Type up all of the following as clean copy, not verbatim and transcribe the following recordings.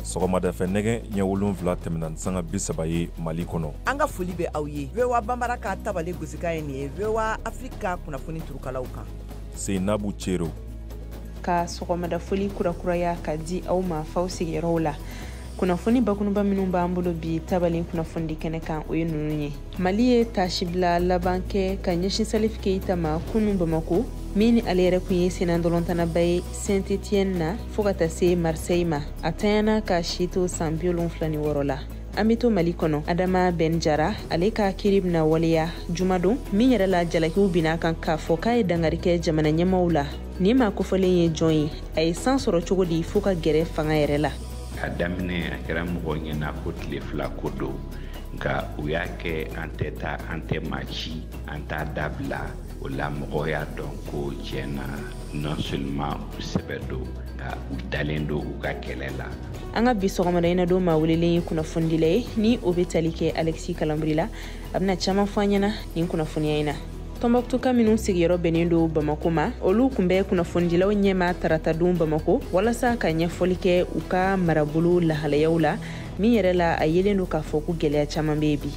Sɔgɔmadafɛ nɛgɛ ɲɛ 7 tɛmɛna ni sanga 30 ye Mali kɔnɔ. An ka foli bɛ aw ye VOA Banbara ka tabale gosikan ye nin ye VOA Afrique ka kunnafoni turukalaw kan. Seinabu Cero. Ka sɔgɔmada foli kurakuraya ka di aw ma faw sigiyɔrɔw la. Kunnafoni bakunba minnu b'an bolo bi tabalen kunnafonidi kɛnɛ kan, o ye ninnu ye. Mali ye tasibila laban kɛ ka ɲɛsin Salif Keita ma kunun Bamako, min ni ale yɛrɛ kun ye sennantolatanaba ye Saint-Etienne na fo ka taa se Marseille ma. A tanyana ka si to san 76 la. An bɛ to Mali kɔnɔ, Adama Ben Jara ale ka kiri bɛna waleya jumadon min yɛrɛ la, jalakiw binna kan k'a fɔ k'a ye dangari kɛ jamana ɲɛmaw la. Nin maa kofɔlen ye jɔn ye? A ye san sɔrɔ cogo di fo ka gɛrɛ fanga yɛrɛ la? A daminɛ, a kɛra mɔgɔ ɲɛna ko tile 2 ko don, nka u y'a kɛ an tɛ taa, an tɛ maa ci, an t'a dabila. O la mɔgɔw y'a dɔn ko tiɲɛ na, non seulement u sɛbɛ don, nka u dalen don u ka kɛlɛ la. An ka bi sɔgɔmada in na don maa welelen ye kunnafonidila ye, ni o bɛ tali kɛ Alexis Kalambry la. A bɛna caman fɔ an ɲɛna nin kunnafoniya in na. Tɔnbɔkutuka minnu sigiyɔrɔ bɛnnen don Bamako ma, olu tun bɛ kunnafonidilaw ɲɛma taratadon Bamako walasa ka ɲɛfɔli kɛ u ka marabolo lahalayaw la, min yɛrɛ la a yelen don k'a fɔ ko gɛlɛya caman bɛ yen bi.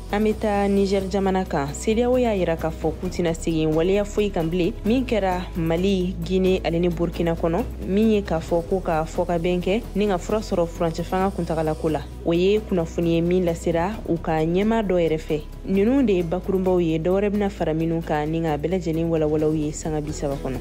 An bɛ taa Niger jamana kan. CEDEAO y'a yira k'a fɔ k'u tɛna segin waleya foyi kan bilen min kɛra Mali, Guinée ale ni Burkina kɔnɔ, min ye k'a fɔ ko ka fɔkabɛn kɛ ni ka fura sɔrɔ furancɛ fanga kuntagalako la. O ye kunnafoni ye min lasera u ka ɲɛmaa dɔ yɛrɛ fɛ. Ninnu de ye bakurunbaw ye, dɔwɛrɛ bɛna fara minnu kan ni k'a bɛɛ lajɛlen walawalaw ye sanga 30 kɔnɔ.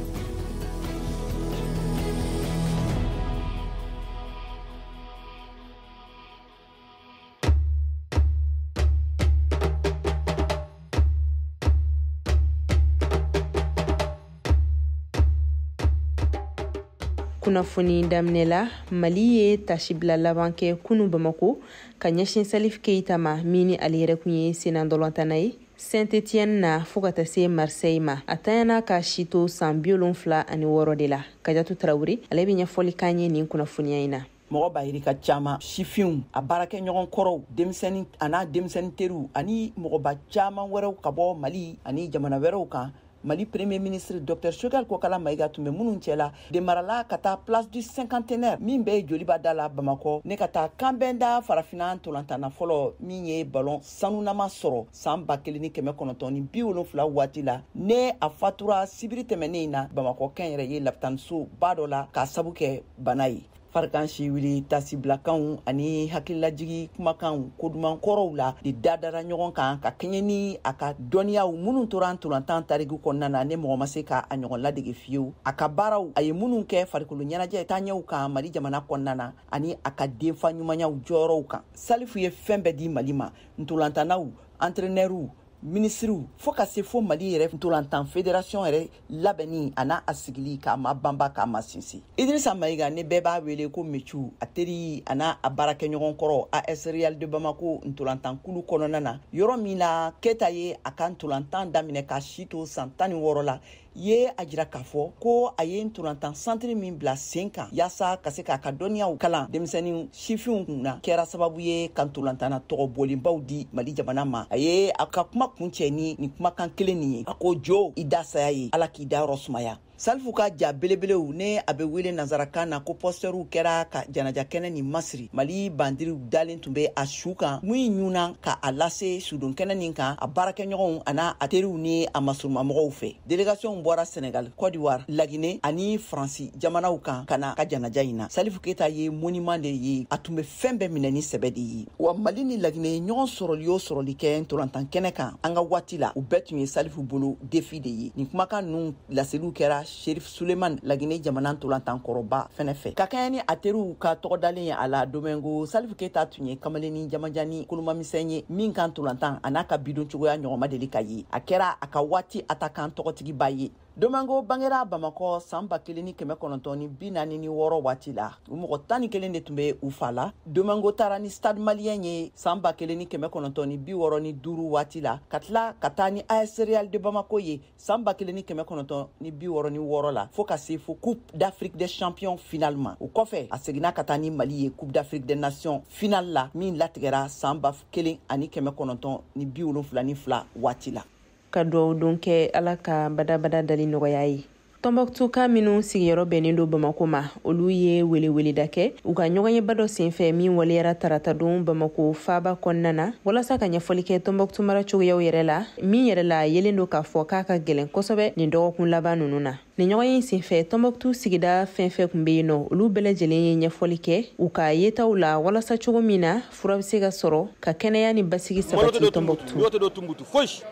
Kunnafoni daminɛ la, Mali ye tasibila laban kɛ kunu Bamako ka ɲɛsin Salif Keita ma, min ni ale yɛrɛ kun ye sennantolatanna ye Saint-Etienne na fo ka taa se Marseille ma. A tanyana ka si to san 76 de la. Kajatu Tarawele ale bɛ ɲɛfɔli k'an ye nin kunnafoniya in na. Mɔgɔ bayirika caman, sifinw, a baarakɛɲɔgɔn kɔrɔw, denmisɛnnin an'a denmisɛnnin teriw ani mɔgɔba caman wɛrɛw ka bɔ Mali ani jamana wɛrɛw kan. Mali Premier ministre Docteur Choguel Kokalla Maïga tun bɛ minnu cɛla de marala ka taa place du cinquantenaire min bɛ Joliba da la Bamakɔ, ne ka taa kanbɛnda farafinna ntolantanna fɔlɔ min ye ballon sanunama sɔrɔ san 1970 waati la, ne a fatura sibiri tɛmɛnen in na Bamakɔ kɛnyɛrɛye lapitaniso ba dɔ la k'a sabu kɛ bana ye. Farikan si wuli tasibilakanw ani hakililajigi kumakanw koduman kɔrɔw la de dadara ɲɔgɔn kan ka kɛɲɛ ni a ka dɔnniyaw minnu tora ntolantan tariku kɔnɔna na, ne mɔgɔ ma se ka a ɲɔgɔn ladege fiyewu. A ka baaraw a ye minnu kɛ farikolo ɲɛnajɛ taaɲɛw kan Mali jamana kɔnɔna na ani a ka denfa ɲumanyaw jɔyɔrɔw kan. Salifu ye fɛn bɛɛ di Mali ma, ntolantannaw, entraîneurw, minisiriw, fo ka se fo Mali yɛrɛ ntolantan fédération yɛrɛ labɛnni a n'a a sigili k'a ma banba k'a ma sinsin. Idrissa Maïga, ne bɛɛ b'a wele ko Mecu, a teri a n'a a baarakɛɲɔgɔn kɔrɔ AS Real de Bamako ntolantan kulu kɔnɔna na, yɔrɔ min na Keta ye a ka ntolantan daminɛ k'a si to san 16 la, ye a jira k'a fɔ ko a ye ntolantan santiri min bila sen kan yaasa ka se k'a ka dɔnniyaw kalan denmisɛnnin sifinw kun na, kɛra sababu ye ka ntolantanna tɔgɔ bɔlenbaw di Mali jamana ma. A ye a ka kuma kuncɛ ni nin kumakan kelen nin ye, a ko jo i da saya ye, Ala k'i dayɔrɔ sumaya. Salifu ka ja belebelew ne a bɛ wele nansarakan na ko pɔstɛriw kɛra ka janaja kɛnɛ nin masiri. Mali bandiriw dalen tun bɛ a su kan min ɲuna ka a lase sudon kɛnɛ nin kan a baarakɛɲɔgɔnw an'a a teriw ni a masurumamɔgɔw fɛ. Délégation bɔra Senegal, Côte d'Ivoire, Laginɛ ani Faransi jamanaw kan ka na ka janaja in na. Salifu Keita ye monument de ye, a tun bɛ fɛn bɛɛ minɛ ni sɛbɛ de ye. Wa Mali ni Laginɛ ye ɲɔgɔn sɔrɔli o sɔrɔli kɛ ntolantan kɛnɛ kan an ka waati la, u bɛɛ tun ye Salifu bolo défi de ye. Nin kumakan ninnu laseliw kɛra Sherif Suleiman, Laginɛ jamana ntolantan kɔrɔba fɛnɛ fɛ. Ka kɛɲɛ ni a teriw ka tɔgɔdalen ye a la Domingo, Salifu Keita tun ye kamalennin jamajani kolomamisɛn ye min ka ntolantan a n'a ka bidon cogoya ɲɔgɔn ma deli ka ye. A kɛra a ka waati atakan tɔgɔtigiba ye. Domingo bangera Bamakɔ san 1946 waati la. U mɔgɔ 11 de tun bɛ u fa la. Domingo taara ni Stade Malien ye san 1965 waati la, ka tila ka taa ni AS Real de Bamako ye san 1966 la, fo ka se fo Coupe d'Afrique des Champions finale ma. O kɔfɛ, a seginna ka taa ni Mali ye Coupe d'Afrique des Nations finale la min latigɛra san 1972 waati la. Ka duwawu don kɛ Ala ka badabada dali nɔgɔya ye. Tɔnbɔkutuka minnu sigiyɔrɔ bɛnnen don Bamako ma, olu ye weleweleda kɛ u ka ɲɔgɔnyeba dɔ senfɛ min waleyara taratadon Bamako faaba kɔnɔna na, walasa ka ɲɛfɔli kɛ Tɔnbɔkutu mara cogoyaw yɛrɛ la, min yɛrɛ la yelen don k'a fɔ k'a ka gɛlɛn kosɛbɛ nin dɔgɔkun laban ninnu na. Nin ɲɔgɔnye senfɛ, Tɔnbɔkutu sigida fɛn fɛn tun bɛ yen nɔ, olu bɛɛ lajɛlen ye ɲɛfɔli kɛ u ka yetaw la, walasa cogo min na fura bɛ se ka sɔrɔ ka kɛnɛya ni basigi sabati Tɔnbɔkutu.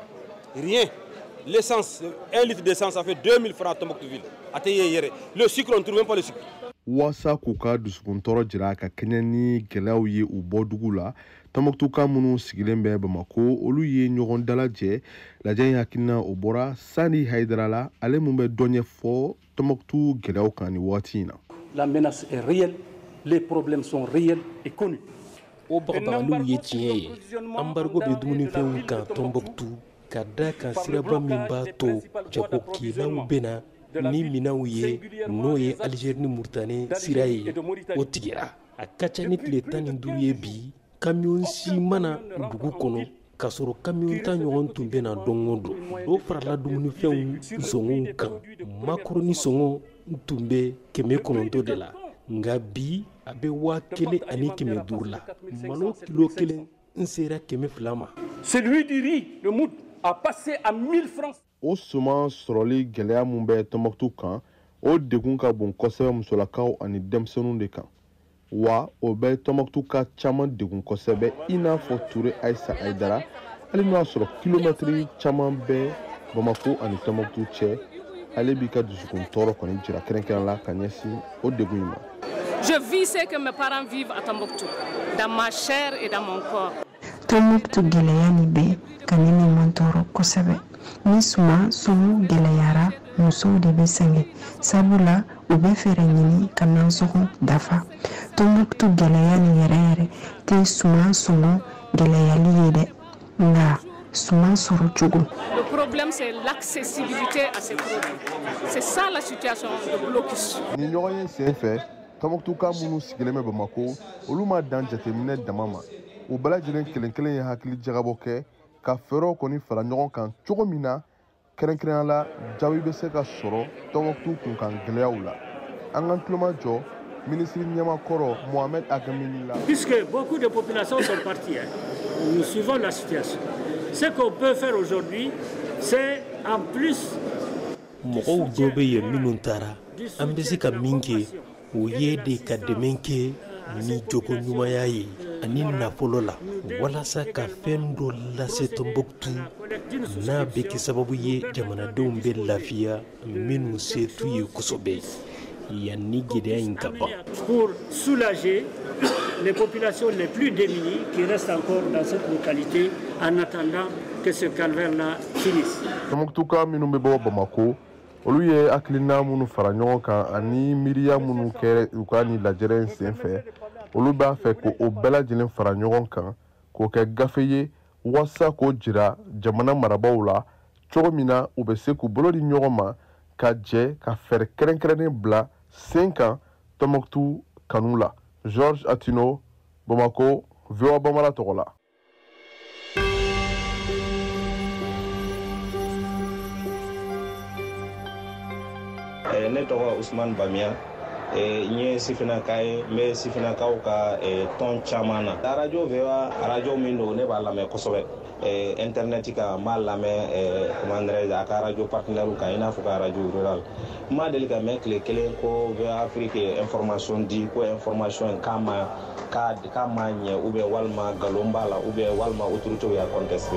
Rien. L'essence, 1 litre d'essence, ça fait 2000 francs à Tombouctou-Ville. Le sucre, on ne trouve même pas le sucre. Waasa k'u ka dusukuntɔɔrɔ jira ka kɛɲɛ ni gɛlɛyaw ye u bɔ dugu la, Tɔnbɔkutuka minnu sigilen bɛ Bamako, olu ye ɲɔgɔn dalajɛ. Lajɛ in hakilina o bɔra Sani Hayidara la, ale mun bɛ dɔ ɲɛfɔ Tɔnbɔkutu gɛlɛyaw kan nin waati in na. La menace est réelle, les problèmes sont réels et connus. O bagabagaliw ye tiɲɛ ye. Embargo bɛ dumunifɛnw kan Tɔnbɔkutu, ka da kan siraba min b'a to jagokɛlaw bɛ na ni minɛnw ye, n'o ye Algérie ni Mauritanie sira ye, o tigɛra. A ka ca ni tile 15 ye bi, camion si mana dugu kɔnɔ, k'a sɔrɔ camion 10 ɲɔgɔn tun bɛ na don o don. Dɔ farala dumunifɛnw sɔngɔw kan. Macaroni sɔngɔ tun bɛ 900 de la, nka bi a bɛ 1500 la. Malo kilo kelen n sera 200 ma. Celui du riz, le moud, a passé à 1000 francs. O suman sɔrɔli gɛlɛya mun bɛ Tɔnbɔkutu kan, o degun ka bon kosɛbɛ musolakaw ani denmisɛnninw de kan. Wa o bɛ Tɔnbɔkutu ka caman degun kosɛbɛ, i n'a fɔ Ture Ayisa Hayidara, hali n'o y'a sɔrɔ kilomɛtiri caman bɛ Bamako ani Tɔnbɔkutu cɛ, ale b'i ka dusukun tɔɔrɔ kɔni jira kɛrɛnkɛrɛn la ka ɲɛsin o degun in ma. Je vis ce que mes parents vivent à Tombouctou, dans ma chair et dans mon corps. Tombouctou gɛlɛya nin bɛ ka ne ni man tɔɔrɔ kosɛbɛ. Ni suman sɔngɔ gɛlɛyara, musow de bɛ sɛgɛn, sabula u bɛ fɛɛrɛ ɲini ka nasɔngɔ dafa. Tombouctou gɛlɛya nin yɛrɛ yɛrɛ tɛ suman sɔngɔ gɛlɛyali ye dɛ, nka suman sɔrɔ cogo. Le problème, c'est l'accessibilité à ces produits. C'est ça la situation de blocus. Nin ɲɔgɔn ye sen fɛ, Tɔnbɔkutuka minnu sigilen bɛ Bamako, olu ma dan jateminɛ dama ma. U bɛɛ lajɛlen kelen kelen ye hakili jagabɔ kɛ ka fɛɛrɛw kɔni fara ɲɔgɔn kan cogo min na kɛrɛnkɛrɛnnenya la jaabi bɛ se ka sɔrɔ Tɔnbɔkutu kunkan gɛlɛyaw la. An k'an tulomajɔ minisiri ɲɛmakɔrɔ Mohamed Agamini la. Puisque beaucoup de populations sont parties, hein, nous suivons la situation. Ce qu'on peut faire aujourd'hui, c'est en plus. Mɔgɔw dɔw bɛ yen minnu taara, an bɛ se ka min kɛ, o ye de ka dɛmɛ kɛ ni jogo ɲumanya ye ani nafolo la, walasa ka fɛn dɔ lase Tɔnbɔkutu n'a bɛ kɛ sababu ye jamanadenw bɛ lafiya minnu se t'u ye kosɛbɛ yanni gɛlɛya in ka ban. Pour soulager les populations les plus démunies qui restent encore dans cette localité en attendant que ce calvaire-là finisse. Tɔnbɔkutuka minnu bɛ bɔ Bamako, olu ye hakilina minnu fara ɲɔgɔn kan ani miiriya minnu kɛ u ka nin lajɛrɛ in senfɛ, olu b'a fɛ k'o bɛɛ lajɛlen fara ɲɔgɔn kan k'o kɛ gafe ye walasa k'o jira jamana marabaaw la cogo min na u bɛ se k'u bolo di ɲɔgɔn ma ka jɛ ka fɛɛrɛ kɛrɛnkɛrɛnnen bila sen kan Tɔnbɔkutu kanu la. Georges Atino, Bamako, VOA Bambara tɔgɔ la. Ne tɔgɔ Usman Bamiya, n ye sifinnaka ye, n bɛ sifinnakaw ka tɔn caman na. Radio VOA, radio min don, ne b'a lamɛn kosɛbɛ. Internet kan, n b'a lamɛn, comment dirais-je, a ka radio partenaire kan, i n'a fɔ ka radio rural. N ma deli ka mɛn tile kelen ko VOA Afrique ye information di, ko information in k'a ma ɲɛ, ou bien walima nkalon b'a la, ou bien walima autorité y'a contesté.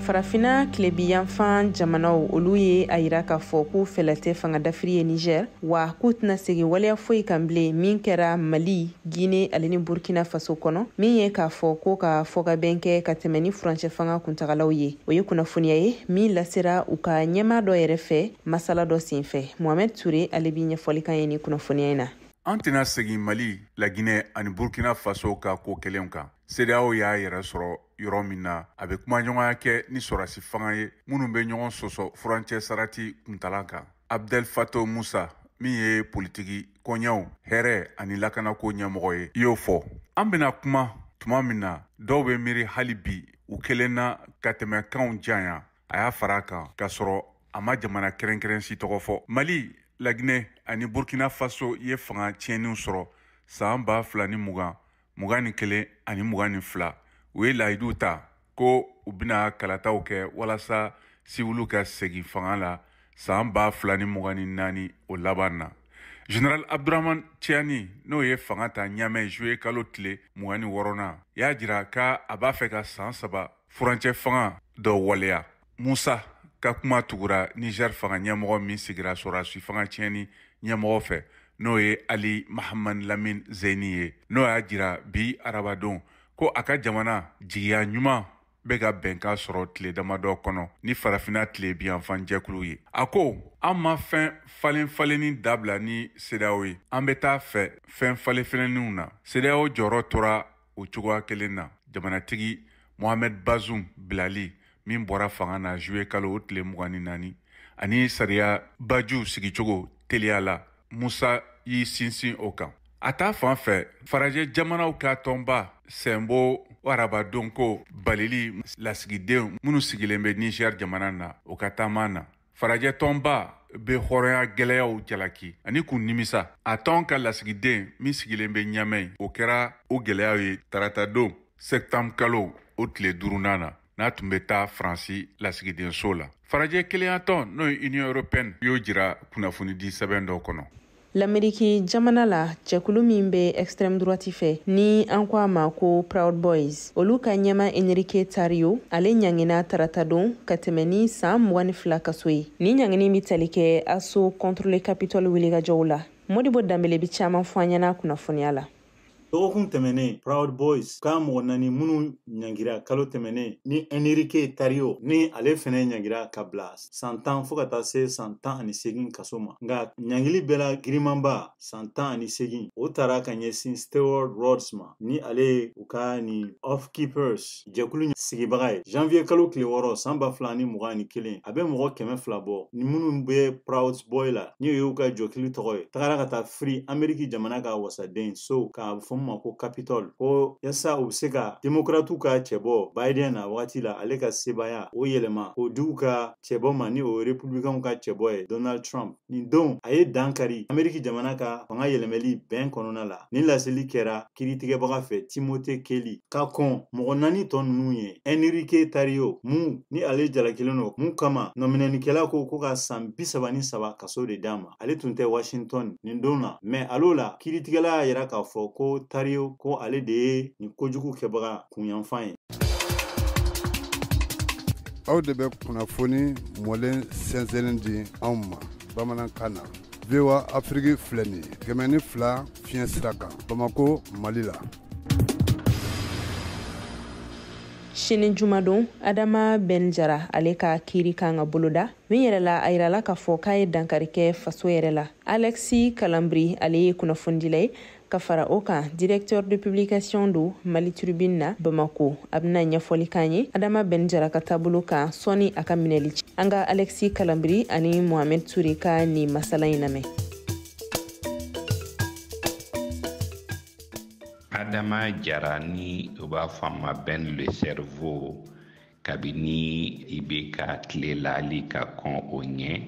Farafina tilebiyanfan jamanaw, olu ye a yira k'a fɔ k'u fɛlɛ tɛ fanga dafiri ye Niger, wa k'u tɛna segin waleya foyi kan bilen min kɛra Mali, Guinée ale ni Burkina Faso kɔnɔ, min ye k'a fɔ ko ka fɔkabɛn kɛ ka tɛmɛ ni furancɛ fanga kuntagalaw ye. O ye kunnafoniya ye min lasera u ka ɲɛmaa dɔ yɛrɛ fɛ masala dɔ senfɛ. Mohamed Touré ale bi ɲɛfɔli kan ye ni kunnafoniya in na. An tɛna segin Mali, la Guinée ani Burkina Faso ka ko kɛlenw kan. CEDEAO y'a yɛrɛ sɔrɔ yɔrɔ min na, a bɛ kumaɲɔgɔnya kɛ ni sɔrɔdasi fanga ye minnu bɛ ɲɔgɔn sɔsɔ furancɛ sarati kuntaala kan. Abdel Fattah Musa, min ye politiki kɔɲɛw, hɛrɛ ani lakanako ɲɛmɔgɔ ye, i y'o fɔ. An bɛna kuma tuma min na, dɔw bɛ miiri hali bi u kelen na ka tɛmɛ kanw janya. A y'a fara a kan k'a sɔrɔ a ma jamana kɛrɛnkɛrɛn si tɔgɔ fɔ. Mali, Laginɛ ani Burkina Faso ye fanga tiɲɛniw sɔrɔ san 2020, 21 ani 22. U ye layiduw ta ko u bɛna kalataw kɛ walasa siwiliw ka segin fanga la san 2024 o laban na. Général Abdourahamane Tiani, n'o ye fanga ta Niamey juillet kalo tile 26nan, y'a jira k'a b'a fɛ ka san 3 furancɛ fanga dɔ waleya. Musa ka kuma tugura Niger fanga ɲɛmɔgɔ min sigira sɔrɔdasi fanga tiɲɛni ɲɛmɔgɔ fɛ, n'o ye Ali Mahaman Lamine Zeini ye, n'o y'a jira bi arabadon ko a ka jamana jigiya ɲuman bɛ ka bɛnkan sɔrɔ tile damadɔ kɔnɔ ni farafinna tile biyanfan jɛkulu ye. A ko an ma fɛn falen falenni dabila ni CEDEAO ye, an bɛ taa fɛ fɛn falen falenniw na. CEDEAO jɔyɔrɔ tora o cogoya kelen na. Jamanatigi Mohamed Bazoum bilali min bɔra fanga na juillet kalo o tile 24 ani sariya baju sigicogo teliya la, Musa y'i sinsin o kan. A ta fan fɛ, farajɛ jamanaw ka tɔnba sɛnbo arabadon ko balili lasigiden minnu sigilen bɛ Niger jamana na o ka taama na. Farajɛ tɔnba bɛ hɔrɔnya gɛlɛyaw jalaki ani k'u nimisa. A tɔn ka lasigiden min sigilen bɛ Niamey, o kɛra o gɛlɛyaw ye taratadon septembre kalo o tile 5nan na, n'a tun bɛ taa Faransi lasigidenso la. Farajɛ kelenyatɔn n'o ye Union européenne y'o jira kunnafonidi sɛbɛn dɔ kɔnɔ. L'Amérique jamana la, jɛkulu min bɛ extrême droite fɛ ni an ko a ma ko Proud Boys, olu ka ɲɛma Enrique Tarrio, ale ɲangina taratadon ka tɛmɛ ni san 22 kaso ye. Ni ɲangini bɛ tali kɛ assaut contre le Capitole wulikajɔw la. Modibo Danbele bɛ caman fɔ an ɲɛna kunnafoniya la. Dɔgɔkun tɛmɛnen, Proud Boys ka mɔgɔ 4 minnu ɲangira kalo tɛmɛnen ni Enrique Tarrio ni ale fɛnɛ ɲangira ka bila san 10 fo ka taa se san 18 kaso ma. Nka ɲangili bɛɛ la girimanba san 18 o taara ka ɲɛsin Stewart Rhodes ma, ni ale ye u ka ni Oath Keepers jɛkulu sigibaga ye. Janvier kalo tile 6 san 2021, a bɛ mɔgɔ 200 bɔ ni minnu bɛ Proud Boy la, ni o y'u ka jɔkili tɔgɔ ye, tagara ka taa firi Ameriki jamana ka wasaden so k'a fɔ ma ko Capitol, ko yasa u bɛ se ka demokratiw ka cɛbɔ Biden na wagati la ale ka sebaya o yɛlɛma k'o di u ka cɛbɔ ma, ni o republicainw ka cɛbɔ ye Donald Trump. Nin don a ye dankari Ameriki jamana ka fanga yɛlɛmɛli bɛn kɔnɔna la. Nin laseli kɛra kiiritigɛbaga fɛ Timothée Kelly ka kɔn mɔgɔ 4 tɔ ninnu ye. Enrique Tarrio, mun ni ale jalakilen don mun kama nɔminɛnikɛla ko ka san 33 kaso de d'a ma, ale tun tɛ Washington nin don na. Mɛ al'o la, kiiritigɛla y'a yira k'a fɔ ko Tarrio ko ale de ye nin kojugu kɛbaga kunyanfan ye. Aw de bɛ kunnafoni mɔlen sɛnsɛnnen di anw ma bamanankan na. VOA Afrique filɛ nin ye 102 fiɲɛ sira kan Bamako, Mali la. Sini jumadon, Adama Ben Jara ale ka kiiri kan ka boloda min yɛrɛ la, a yirala k'a fɔ k'a ye dankari kɛ faso yɛrɛ la. Alexis Kalambry ale ye kunnafonidila ye, ka fara o kan directeur de publication do Mali Tribune na Bamako. A bɛna ɲɛfɔli k'an ye Adama Ben Jara ka taabolo kan sɔnni a ka minɛli cɛ. An ka Alexis Kalambry ani Mohamed Touré ka nin masala in lamɛn. Adama Jara ni u b'a fɔ a ma Ben le cerveau, kabini i bɛ ka tile lali ka kɔn o ɲɛ,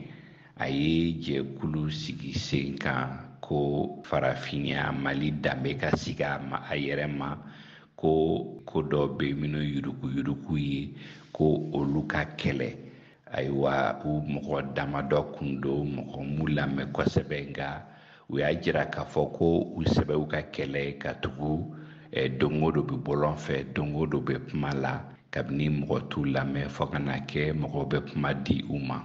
a ye jɛkulu sigi sen kan ko farafinya Mali danbe ka sigi a ma a yɛrɛ ma, ko ko dɔ bɛ minnu yuruguyurugu ye ko olu ka kɛlɛ. Ayiwa, u mɔgɔ damadɔ kun don, mɔgɔ m'u lamɛn kosɛbɛ, nka u y'a jira k'a fɔ ko u sɛbɛ u ka kɛlɛ ka tugu don o don bɛ bɔlɔn fɛ, don o don bɛ kuma la, kabini mɔgɔ t'u lamɛn fo ka na kɛ mɔgɔw bɛ kuma di u ma.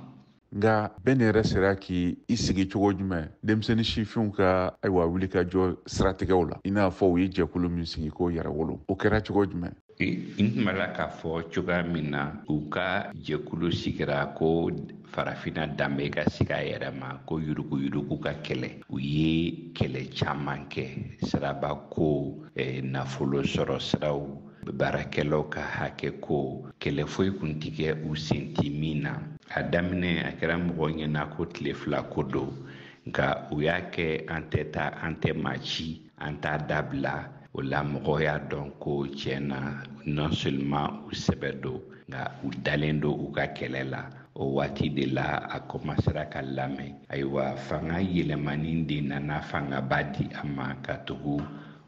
Nka Ben yɛrɛ sera k'i sigi cogo jumɛn denmisɛnnin sifinw ka ayiwa wulikajɔ siratigɛw la, i n'a fɔ u ye jɛkulu min sigi k'o yɛrɛwolo, o kɛra cogo jumɛn? N tun b'a la k'a fɔ cogoya min na, u ka jɛkulu sigira ko farafinna danbe ka sigi a yɛrɛ ma, ko yuruguyurugu ka kɛlɛ. U ye kɛlɛ caman kɛ, siraba ko, nafolo sɔrɔ siraw, baarakɛlaw ka hakɛ ko, kɛlɛ foyi kun ti kɛ u sen ti min na. A daminɛ a kɛra mɔgɔw ɲɛna ko tile 2 ko don, nka u y'a kɛ an tɛ taa, an tɛ maa ci, an t'a dabila. O la mɔgɔw y'a dɔn ko tiɲɛ na, non seulement u sɛbɛ don, nka u dalen don u ka kɛlɛ la. O waati de la a kɔmasera ka lamɛn. Ayiwa, fanga yɛlɛmani de nana fangaba di a ma, ka tugu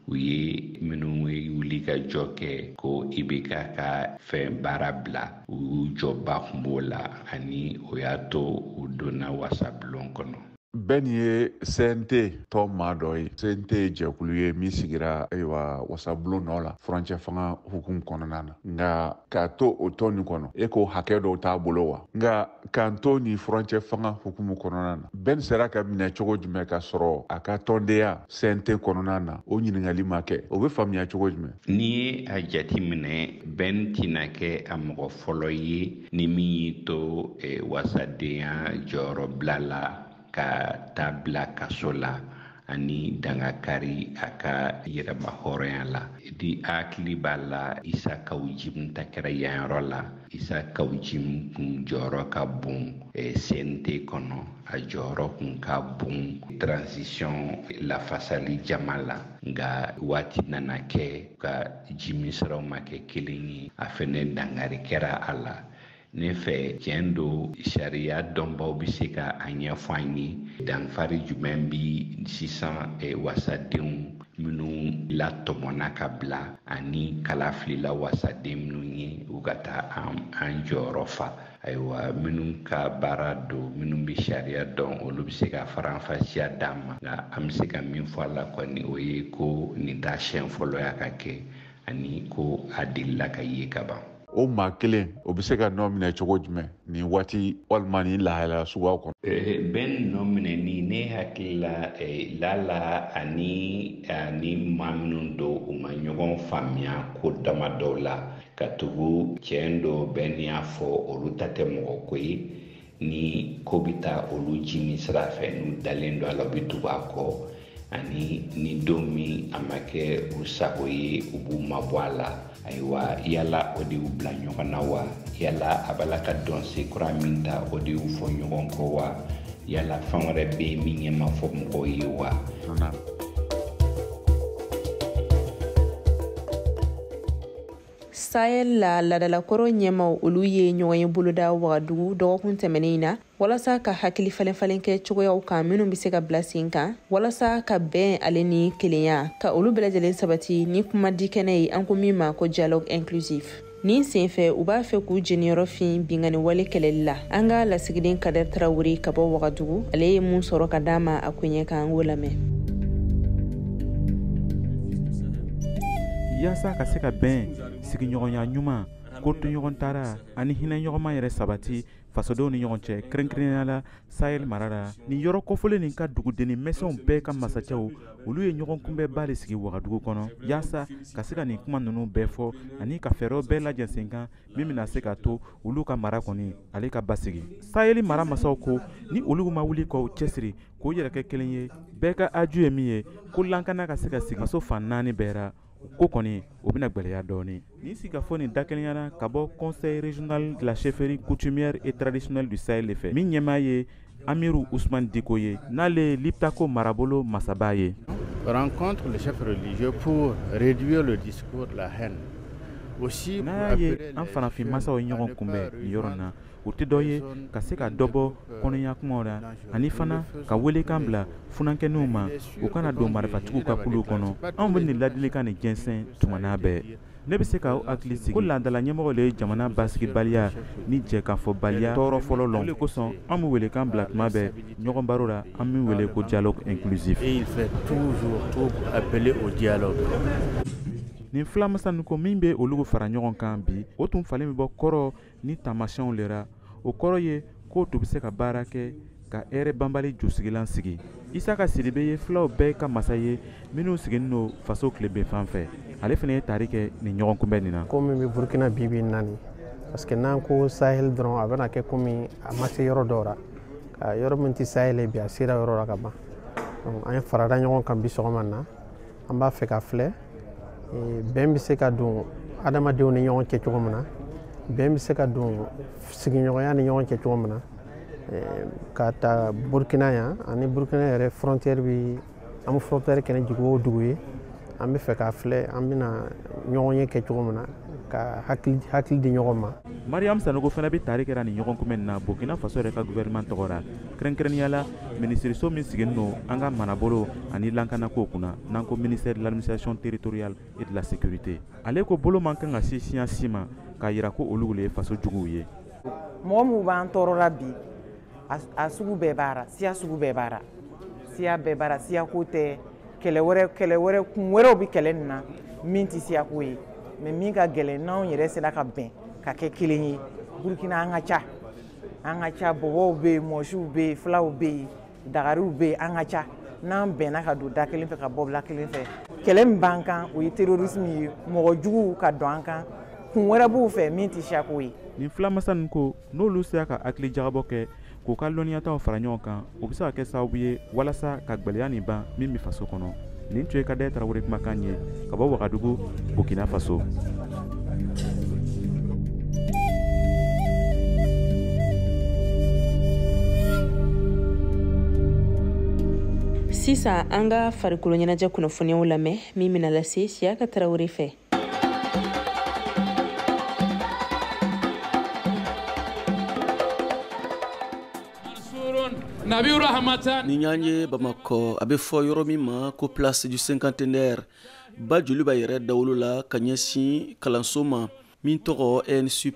u ye minnu ye wuli ka jɔ kɛ ko IBK ka fɛn baara bila, u y'u jɔba kun b'o la, ani o y'a to u donna wasabulon kɔnɔ. Ben ye CNT tɔn maa dɔ ye. CNT ye jɛkulu ye min sigira ayiwa wasabulon nɔ la furancɛ fanga hukumu kɔnɔna na. Nka k'a to o tɔn nin kɔnɔ, e ko hakɛ dɔw t'a bolo wa? Nka k'an to nin furancɛ fanga hukumu kɔnɔna na, Ben sera ka minɛ cogo jumɛn ka sɔrɔ a ka tɔndenya CNT kɔnɔna na? O ɲininkali ma kɛ. O bɛ faamuya cogo jumɛn? N'i ye a jateminɛ, Ben tɛna kɛ a mɔgɔ fɔlɔ ye ni min y'i to wasadenya jɔyɔrɔbila la ka taa bila kaso la ani dangakari a ka yɛrɛma hɔrɔnya la. Di hakili b'a la, Isa Kaw Jim ta kɛra yan yɔrɔ la. Isa Kaw Jim kun jɔyɔrɔ ka bon CNT kɔnɔ, a jɔyɔrɔ kun ka bon transition lafasali jama la, nka waati nana kɛ ka jimi siraw ma kɛ kelen ye, a fɛnɛ dangari kɛra a la. Ne fɛ, tiɲɛ don, sariya dɔnbaw bɛ se ka a ɲɛfɔ an ye danfari jumɛn bi sisan wasadenw minnu latɔmɔna ka bila ani kalafilila wasaden minnu ye u ka taa an jɔyɔrɔ fa. Ayiwa, minnu ka baara don, minnu bɛ sariya dɔn, olu bɛ se ka faranfasiya d'an ma. Nka an bɛ se ka min fɔ a la kɔni, o ye ko nin t'a siɲɛ fɔlɔ ya ka kɛ, ani ko a delila ka ye ka ban. O maa kelen, o bɛ se ka nɔ minɛ cogo jumɛn nin waati walima nin lahalaya suguyaw kɔnɔ? Ben nɔ minɛni, ne hakili la, lala ani maa minnu don, u ma ɲɔgɔn faamuya ko dama dɔw la, ka tugu tiɲɛ don Ben y'a fɔ olu ta tɛ mɔgɔ ko ye. Ni ko bɛ taa olu jimi sira fɛ, n'u dalen don a la, u bɛ tugu a kɔ, ani ni don min a ma kɛ u sago ye, u b'u mabɔ a la. Ayiwa, yala o de y'u bila ɲɔgɔn na wa? Yala a b'a la ka dɔnsen kura min ta, o de y'u fɔ ɲɔgɔn kɔ wa? Yala fɛn wɛrɛ bɛ yen min ɲɛ ma fɔ mɔgɔw ye wa? Sahel la laadalakɔrɔ ɲɛmaw, olu ye ɲɔgɔn ye boloda Wagadugu dɔgɔkun tɛmɛnen in na, walasa ka hakili falen-falen kɛ cogoyaw kan minnu bɛ se ka bila sen kan walasa ka bɛn ale ni kelenya ka olu bɛɛ lajɛlen sabati ni kumadi kɛnɛ ye, an ko min ma ko dialogue inclusif. Nin senfɛ, u b'a fɛ k'u jeniyɔrɔ fin binkanni wale kɛlɛli la. An ka lasigiden Kader Tarawele ka bɔ Wagadugu, ale ye mun sɔrɔ ka d'a ma a koɲɛ kan, an k'o lamɛn. Yaasa ka se ka bɛn, sigiɲɔgɔnya ɲuman, kotoɲɔgɔn tara ani hinɛ ɲɔgɔnma yɛrɛ sabati fasodenw ni ɲɔgɔn cɛ, kɛrɛnkɛrɛnnenya la Sahel mara la, nin yɔrɔ kofɔlen nin ka dugudenni mɛsɛnw bɛɛ ka masacɛw, olu ye ɲɔgɔn kunbɛnba de sigi Wagadugu kɔnɔ, yaasa ka se ka nin kuma ninnu bɛɛ fɔ ani ka fɛɛrɛw bɛɛ lajɛ sen kan min bɛna se ka to olu ka mara kɔni ale ka basigi. Sahel mara masaw ko ni olu ma wuli k'u cɛsiri k'u yɛrɛ kɛ kelen ye, bɛɛ ka aju ye min ye ko lankana ka se ka sigi faso fan 4 bɛɛ ra, ko kɔni o bɛna gwɛlɛya dɔɔni. Nin sigikafɔ nin dakelenyara ka bɔ Conseil régional de la chefferie coutumière et traditionnelle du Sahel de fɛ, min ɲɛmaa ye Amiru Usman Diko ye, n'ale ye Liptako marabolo masaba ye. Rencontre le chef religieux pour réduire le discours de la haine. Aussi, n'a ye an farafin masaw ye ɲɔgɔn kunbɛn nin yɔrɔ na, o tɛ dɔ ye ka se ka dɔ bɔ kɔnɔya kumaw la, ani fana ka welekan bila funankɛninw ma u kana don marifatigiw ka kuluw kɔnɔ. Anw bɛ nin ladilikan nin jɛnsɛn tuma n'a bɛɛ. Ne bɛ se k'aw hakili sigi ko laadala ɲɛmɔgɔ de ye jamana basigibaliya ni jɛkafɔbaliya tɔɔrɔ fɔlɔ lɔn. O de kosɔn an bɛ welekan bila tuma bɛɛ ɲɔgɔn baro la, an min wele ko dialogue inclusif. Et il fait toujours tout appeler au dialogue. Nin fila masa ninnu ko min bɛ olu fara ɲɔgɔn kan bi, o tun falen bɛ bɔ kɔrɔ ni taamasiyɛnw le ra. O kɔrɔ ye k'o tun bɛ se ka baara kɛ ka hɛrɛ banbali josigilan sigi. Isaka Sidibe ye filaw bɛɛ ka masa ye minnu sigilen don faso tilebin fan fɛ. Ale fana ye tari kɛ nin ɲɔgɔn kunbɛn nin na. Ko min bɛ Burukina bi bi in na nin, parce que n'an ko Sahel dɔrɔn, a bɛna kɛ komi a ma se yɔrɔ dɔw la, ka yɔrɔ min tɛ Sahel ye bi, a sera yɔrɔ la ka ban. Donc an ye farada ɲɔgɔn kan bi sɔgɔma na, an b'a fɛ ka filɛ bɛn bɛ se ka don adamadenw ni ɲɔgɔn cɛ cogo min na, bɛn bɛ se ka don sigiɲɔgɔnya ni ɲɔgɔn cɛ cogo min na, ka ta Burukina yan ani Burukina yɛrɛ frontière bi, an bɛ frontière kɛ ni dugu o dugu ye. An bɛ fɛ k'a filɛ an bɛna ɲɔgɔn ye kɛ cogo min na ka hakili di ɲɔgɔn ma. Mariam Sanogo fana bɛ tari kɛra nin ɲɔgɔn kunbɛn na Burkina Faso yɛrɛ ka gouvernement tɔgɔ la, kɛrɛnkɛrɛnnenya la minisiriso min sigilen don an ka marabolo ani lakanako kunna, n'an ko ministère de l'administration territoriale et de la sécurité. Ale ko bolo man kan ka se siya si ma k'a yira ko olu le ye faso juguw ye. Mɔgɔ minnu b'an tɔɔrɔ la bi, a sugu bɛɛ b'a la, siya sugu bɛɛ b'a la, siya bɛɛ b'a la, siyako tɛ, kɛlɛ wɛrɛ kun wɛrɛw bɛ kɛlɛ nin na min tɛ siyako ye. Mais min ka gɛlɛn, n'anw yɛrɛ sera ka bɛn ka kɛ kelen ye. Burukina an ka ca, an ka ca, bɔbɔw bɛ yen, mɔsiw bɛ yen, filaw bɛ yen, dagariw bɛ yen, an ka ca. N'an bɛnna ka don da kelen fɛ ka bɔ bila kelen fɛ, kɛlɛ min b'an kan o ye terrorisme ye, mɔgɔ juguw ka don an kan, kun wɛrɛ b'u fɛ min tɛ siyako ye. Nin filamasa ninnu ko n'olu sera ka hakili jagabɔ kɛ k'u ka lɔnniyataw fara ɲɔgɔn kan, o bɛ se ka kɛ sababu ye walasa ka gwɛlɛya nin ban min bɛ faso kɔnɔ. Nin tun ye Kadɛ Tarawele kumakan ye ka bɔ Wagadugu, Burkina Faso. Sisan an ka farikolo ɲɛnajɛ kunnafoniyaw lamɛn min bɛna lase Siyaka Tarawele fɛ. Ni y'an ye Bamakɔ, a bɛ fɔ yɔrɔ min ma ko place du cinquantenaire, ba joliba yɛrɛ dawolo la ka ɲɛsin kalanso ma min tɔgɔ ENSUP.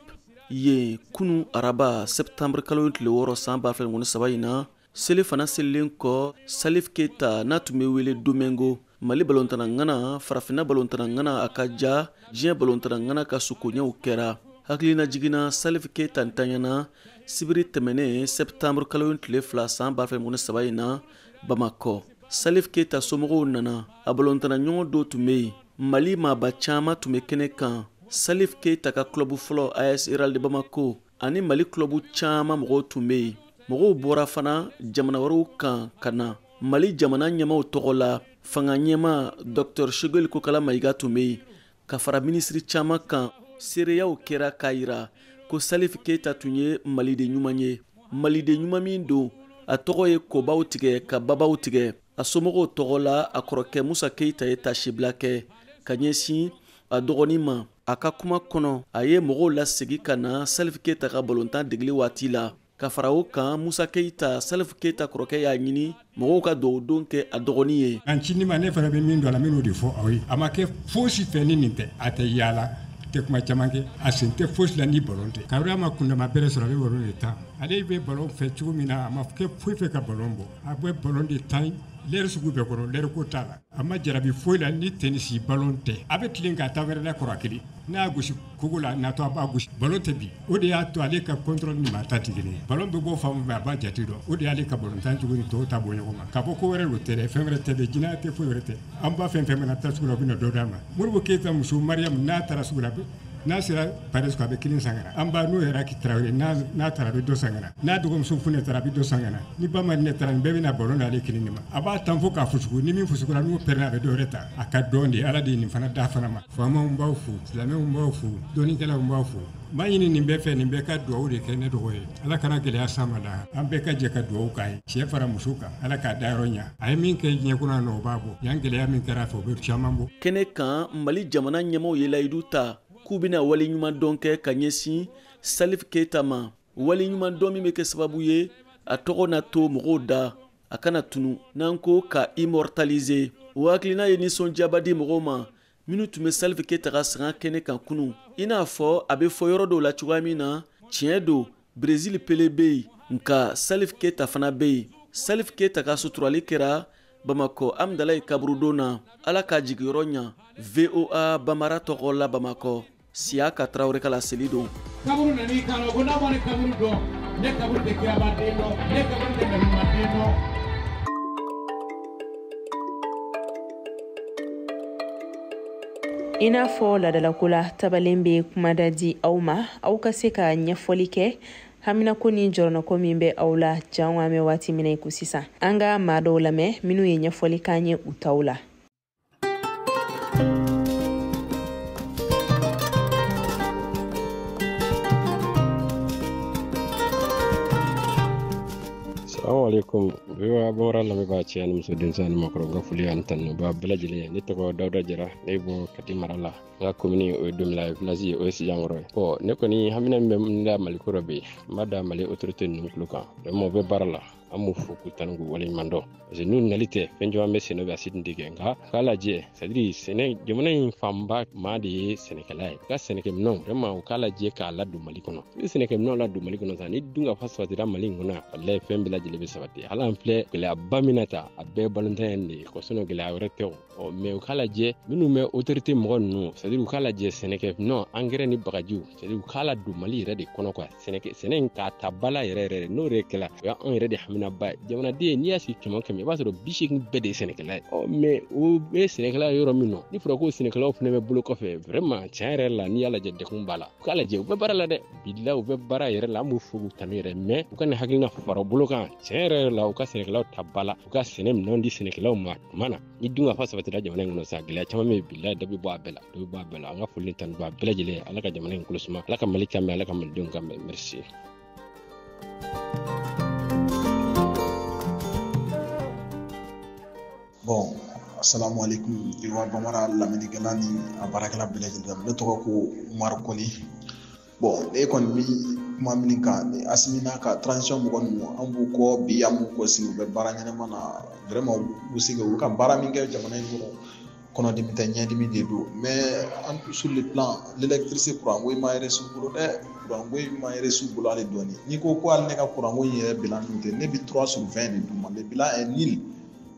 Yen kunu araba septembre kalo tile 6 san 2023 in na, seli fana selilen kɔ, Salif Keita n'a tun bɛ wele Domingo, Mali balontanna ŋana, farafinna balontanna ŋana, a ka ja diɲɛ balontanna ŋana ka sokoɲɛw kɛra. Hakilina jiginna Salif Keita ntanyana sibiri tɛmɛnen septembre kalo tile 2 san 2023 in na Bamakɔ. Salif Keita somɔgɔw nana, a balontanna ɲɔgɔn dɔw tun bɛ yen, Mali maaba caman tun bɛ kɛnɛ kan. Salif Keita ka club fɔlɔ AS Real de Bamako ani Mali club caman mɔgɔw tun bɛ yen. Mɔgɔw bɔra fana jamana wɛrɛw kan ka na. Mali jamana ɲɛmaaw tɔgɔ la, fanga ɲɛmaa Dr Choguel Kokala Maïga tun bɛ yen ka fara minisiri caman kan. Seereyaw kɛra k'a yira ko Salif Keita tun ye maliden ɲuman ye. Maliden ɲuman min don, a tɔgɔ ye kobaw tigɛ ka babaw tigɛ. A somɔgɔw tɔgɔ la, a kɔrɔkɛ Musa Keita ye tasibila kɛ ka ɲɛsin a dɔgɔnin ma. A ka kuma kɔnɔ, a ye mɔgɔw lasegin ka na Salif Keita ka balontan degeli waati la. Ka fara o kan, Musa Keita, Salif Keita kɔrɔkɛ, y'a ɲini mɔgɔw ka dugawudon kɛ a dɔgɔnin ye. An cinin ma, ne fana bɛ min dɔn a la, n bɛn'o de fɔ aw ye. A ma kɛ fosi fɛ ni nin tɛ. A tɛ yaala, tɛ kuma caman kɛ, a sen tɛ fosi la ni balon tɛ. Kabini a ma kundama bɛrɛ sɔrɔ, a bɛ balon de tan. Ale bɛ balon fɛ cogo min na, a ma kɛ foyi fɛ ka balon bɔ. A bɛ balon de tan lɛri sugu bɛɛ kɔnɔ, lɛri ko t'a la. A ma jarabi foyi la ni tennis balon tɛ. A bɛ tilen ka taa wɛrɛ la kɔrɔ kelen. N'a y'a gosi kogo la, natɔ a b'a gosi. Balon tɛ bi. O de y'a to ale ka contrôle ni maa ta tɛ kelen ye. Balon bɛ bɔ fan min fɛ, a b'a jate dɔn. O de y'ale ka balon tan cogo ni tɔw ta bɔ ɲɔgɔn ma. K'a fɔ ko wɛrɛ don tɛ dɛ, fɛn wɛrɛ tɛ dɛ, jinɛ tɛ, foyi wɛrɛ tɛ. An ba fɛn fɛn mana taa sugu la, u bɛ na dɔ d'a ma. Modibo Keyita muso Mariam, n'a taara sugu la, n'a sera Paris, a bɛ kelen san ka na. An ba n'o yɛrɛ Tarawele, n'a taara a bɛ dɔ san ka na. N'a dɔgɔmuso Funɛ taara, a bɛ dɔ san ka na. Ni ba ma ne taara, nin bɛɛ bɛna balon d'ale kelen de ma. A b'a tan fo k'a fusugu, ni min fusugura, n'o pɛrɛnna, a bɛ dɔ wɛrɛ ta. A ka dɔn de, Ala de ye nin fana d'a fana ma. Faamaw b'aw fo, silamɛw b'aw fo, dɔnnikɛlaw b'aw fo. N b'a ɲini nin bɛɛ fɛ, nin bɛɛ ka dugawu de kɛ ne dɔgɔ ye. Ala kana gɛlɛya s'an ma la. An bɛɛ ka jɛ ka dugawu k'a ye. Cɛ fara muso kan, Ala k'a dayɔrɔ ɲa. A ye min kɛ diɲɛ kɔnɔ yan nɔ, o b'a bɔ. Yan gɛlɛya min kɛra a fɛ, o bɛ caman bɔ. Kɛnɛ kan, Mali jamana ɲɛmaaw ye layidu ta k'u bɛna waleɲuman dɔn kɛ ka ɲɛsin Salif Keita ma. Waleɲuman dɔn min bɛ kɛ sababu ye a tɔgɔ na to mɔgɔw da, a kana tunu, n'an ko ka immortaliser. O hakilina ye nisɔndiyaba di mɔgɔw ma minnu tun bɛ Salif Keita ka sanga kɛnɛ kan kunu. I n'a fɔ a bɛ fɔ yɔrɔ dɔw la cogoya min na, tiɲɛ don, Brésil Pele bɛ yen, nka Salif Keita fana bɛ yen. Salif Keita ka suturali kɛra Bamakɔ Amdalayi kaburudon na. Ala k'a jigiyɔrɔ ɲa. VOA Bamara tɔgɔ la Bamakɔ, Siyaka Tarawele ka laseli don. Kaburu nani kan ko n'a ma ne kaburu dɔn, ne kaburu tɛ kiraba den dɔn, ne kaburu tɛ nabiɲuman den dɔn. I n'a fɔ ladalako la, tabalen bɛ kumada di aw ma, aw ka se ka ɲɛfɔli kɛ haminako ni jɔrɔnɔko min bɛ aw la jango an bɛ waati min na i ko sisan. An ka maa dɔw lamɛn minnu ye ɲɛfɔli k'an ye u taw la. Salamu Assalamu alaikum. VOA Bambara lamɛnbaa cɛ ani muso, denmisɛn ani maakɔrɔ, n ka foli ani tanu b'a bɛɛ lajɛlen ye. Ne tɔgɔ Dawuda Jara, ne bɔ Kati mara la. N ka commune o ye Domila ye, village o ye Sijankɔrɔ ye. Bon, ne kɔni hamina min bɛ n da Mali ko rɔ bi, n b'a da Mali autorité ninnu tulo kan. Vraiment, u bɛ baara la. An b'u fo k'u tanu k'u waleɲuman dɔn. Parce que n'u nali tɛ, fɛn caman bɛ sɛnɛ bɛ a si tun tɛ kɛ. Nka k'a lajɛ, c'est à dire sɛnɛ, jamana in fanba maa de ye sɛnɛkɛla ye. U ka sɛnɛkɛminɛnw, vraiment, u k'a lajɛ k'a ladon Mali kɔnɔ. I bɛ sɛnɛkɛminɛnw ladon Mali kɔnɔ sisan, ni dun ka fa sabatira Mali in kɔnɔ, walayi fɛn bɛɛ lajɛlen bɛ sabati. Hali an filɛ gɛlɛyaba min na tan, a bɛɛ balontan in de ye. Sinon gɛlɛya wɛrɛ tɛ o. Ɔ mais u k'a lajɛ, minnu bɛ autorité mɔgɔ ninnu, c'est à dire u k'a lajɛ sɛnɛkɛminɛnw, engrais ni bagajiw, c'est à dire u k'a ladon Mali yɛrɛ de kɔnɔ quoi. Sɛnɛ sɛnɛ in k'a ta ba la yɛrɛ yɛrɛ, n'o de kɛla, o y'anw yɛrɛ de haminaba ye. Jamanaden, n'i y'a sigi 100 100, i b'a sɔrɔ 80 bɛɛ de ye sɛnɛkɛla ye. Ɔ mais o bɛ sɛnɛkɛla yɔrɔ min nɔ, ni fɔra ko sɛnɛkɛlaw fana bɛ bolo kɔfɛ, vraiment tiɲɛ yɛrɛ la, n'i y'a lajɛ degun b'a la. U k'a lajɛ, u bɛ baara la dɛ, bilahi u bɛ baara yɛrɛ la, an b'u fo k'u tanu yɛrɛ, mais u ka nin hakilina fara bolo kan, tiɲɛ yɛrɛ la, u ka sɛnɛkɛlaw ta ba la, u ka sɛnɛ minɛnw di sɛnɛkɛlaw ma tuma na. Ni dun ka fa sabatira jamana in kɔnɔ sa, gɛlɛya caman bɛ yen, bilahi dɔ bɛ bɔ a bɛɛ la, dɔ bɛ bɔ a bɛɛ la. An ka foli ni tanu b'a bɛɛ lajɛlen. Ala ka jamana in kolo suma, Ala ka Mali kan mɛn, Ala ka Malidenw kan mɛn. Merci. Bon, assalamu alaikum. VOA Bambara lamɛnnikɛla ni a baarakɛla bɛɛ lajɛlen, ne tɔgɔ ko Umaru Kone. Bon, ne kɔni bi kuma min kan, Asimi n'a ka transition mɔgɔ ninnu, an b'u kɔ bi, an b'u kɔ sini, u bɛ baara ɲɛnama na. Vraiment, u bɛ se ka u ka baara min kɛ jamana in kɔnɔ, kɔnɔdimi tɛ, ɲɛdimi de don. Mais sur le plan l'électricité, courant ko in ma réussi u bolo dɛ, courant ko in ma réussi u bolo hali dɔɔni. N'i ko ko hali ne ka courant ko in yɛrɛ bilan dun tɛ, ne bɛ 3 sur 20 de d'u ma. Le bilan est nul.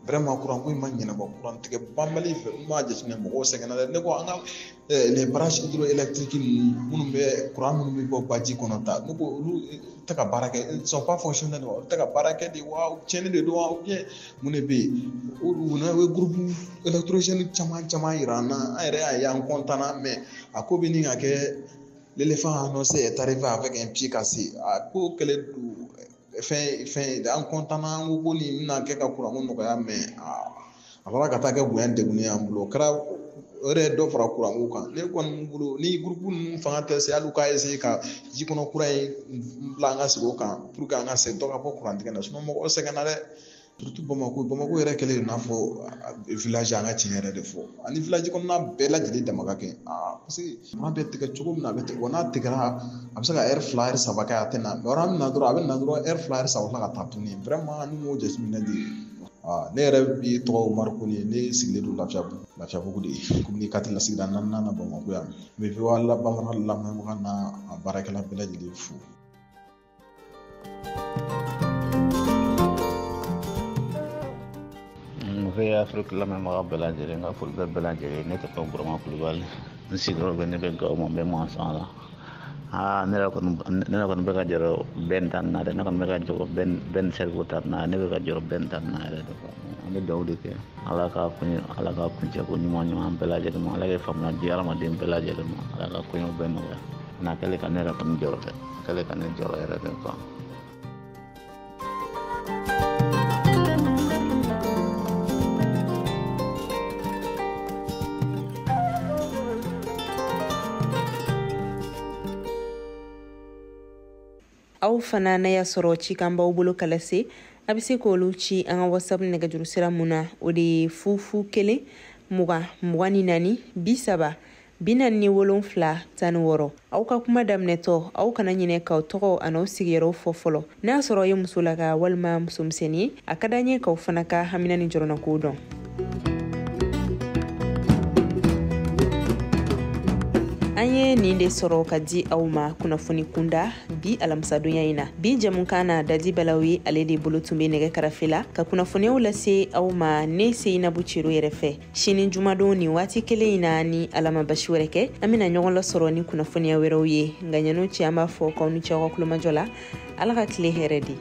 Vraiment, courant ko in ma ɲɛnabɔ, courant tigɛ banbali fɛ, n m'a jateminɛ, mɔgɔw sɛgɛnna dɛ. Ne ko an ka les barrages hydroélectriques ninnu minnu bɛ courant minnu bɛ bɔ baji kɔnɔ ta, ne ko olu tɛ ka baara kɛ, ils sont pas fonctionnels wa, olu tɛ ka baara kɛ de wa, tiɲɛni de don wa, ou bien mun de bɛ yen? U ye groupe électrogène caman caman yira an na, an yɛrɛ y'a ye, an content na, mais a ko bɛ nin ka kɛ l'éléphant annoncé est arrivé avec un pied cassé. A ko kɛlen don fɛn fɛn, an content na, an ko ko nin bɛna kɛ ka courant ko nɔgɔya, mais a fɔra ka taa kɛ bonya degunnen y'an bolo. O kɛra o yɛrɛ ye dɔ fara courant ko kan. Ne kɔni bolo, ni groupe ninnu fanga tɛ se, hali u k'a essayer ka ji kɔnɔ courant in bila an ka sigi o kan pour que an ka se dɔ ka bɔ courant tigɛ la, sinon mɔgɔw sɛgɛnna dɛ. Surtout Bamako, Bamako yɛrɛ kɛlen don i n'a fɔ village, an ka tiɲɛ yɛrɛ de fɔ, ani village kɔnɔna bɛɛ lajɛlen dama ka kɛ. Parce que courant bɛ tigɛ cogo min na, a bɛ tigɛ wa, n'a tigɛra a bɛ se ka heure 2, heure 3 kɛ, a tɛ na, mais yɔrɔ min na dɔrɔn a bɛ na dɔrɔn, heure 2, heure 3 tila ka taa tuguni. Vraiment, ni m'o jateminɛ de. Ne yɛrɛ bi tɔgɔ Umaru Kone, ne sigilen don Lafiyabugu, Lafiyabugu de ye commune 4 la, sigida 4nan na, Bamakɔ yan. N bɛ VOA Bambara lamɛnbaga n'a baarakɛla bɛɛ lajɛlen fo. VOA Afrique lamɛnbaga bɛɛ lajɛlen ka foli bɛ bɛɛ lajɛlen. Ne tɔgɔ Burama Kulubali, n sigiyɔrɔ bɛ ne bɛ Gawo ma, n bɛ Mɔnsɔn la. Aa, ne yɛrɛ kɔni bɛ ka jɔrɔ bɛn ta nin na dɛ, ne kɔni bɛ ka jɔrɔ bɛn cerveau ta nin na, ne bɛ ka jɔrɔ bɛn ta nin na yɛrɛ de. An bɛ dugawu de kɛ Ala ka kun, Ala ka kuncɛ ko ɲuman ɲuman bɛɛ lajɛlen ma, Ala ka faamuya di hadamaden bɛɛ lajɛlen ma, Ala ka koɲɛw bɛɛ nɔgɔya. N'a kɛlen ka ne yɛrɛ kɔni jɔrɔ dɛ, a kɛlen ka ne jɔrɔ yɛrɛ de quoi. Aw fana, n'a y'a sɔrɔ cikan b'aw bolo ka lase, a bɛ se k'olu ci an ka WhatsApp nɛgɛjuru sira mun na, o de ye 0 0 1 20 24 30 47 16. Aw ka kuma daminɛtɔ, aw kana ɲinɛ k'aw tɔgɔ an'aw sigiyɔrɔ fɔ fɔlɔ. N'a y'a sɔrɔ aw ye musolaka walima musomisɛnnin ye, a ka d'an ye k'aw fana ka hamina ni jɔrɔnako dɔn. An ye nin de sɔrɔ ka di aw ma kunnafoni kunda bi alamisadonya in na. Bi jɛmukan na, Dadi Balaw ye, ale de bolo tun bɛ nɛgɛ karafe la ka kunnafoniyaw lase aw ma. Ne Seyinabu Cero yɛrɛ fɛ, sini jumadon nin waati kelen in na, ni Ala ma basi wɛrɛ kɛ, an bɛna ɲɔgɔn lasɔrɔ ni kunnafoniya wɛrɛw ye. Nka ɲɛnu cɛ, an b'a fɔ k'aw ni cɛ aw ka kulomajɔ la. Ala ka tile hɛrɛ di.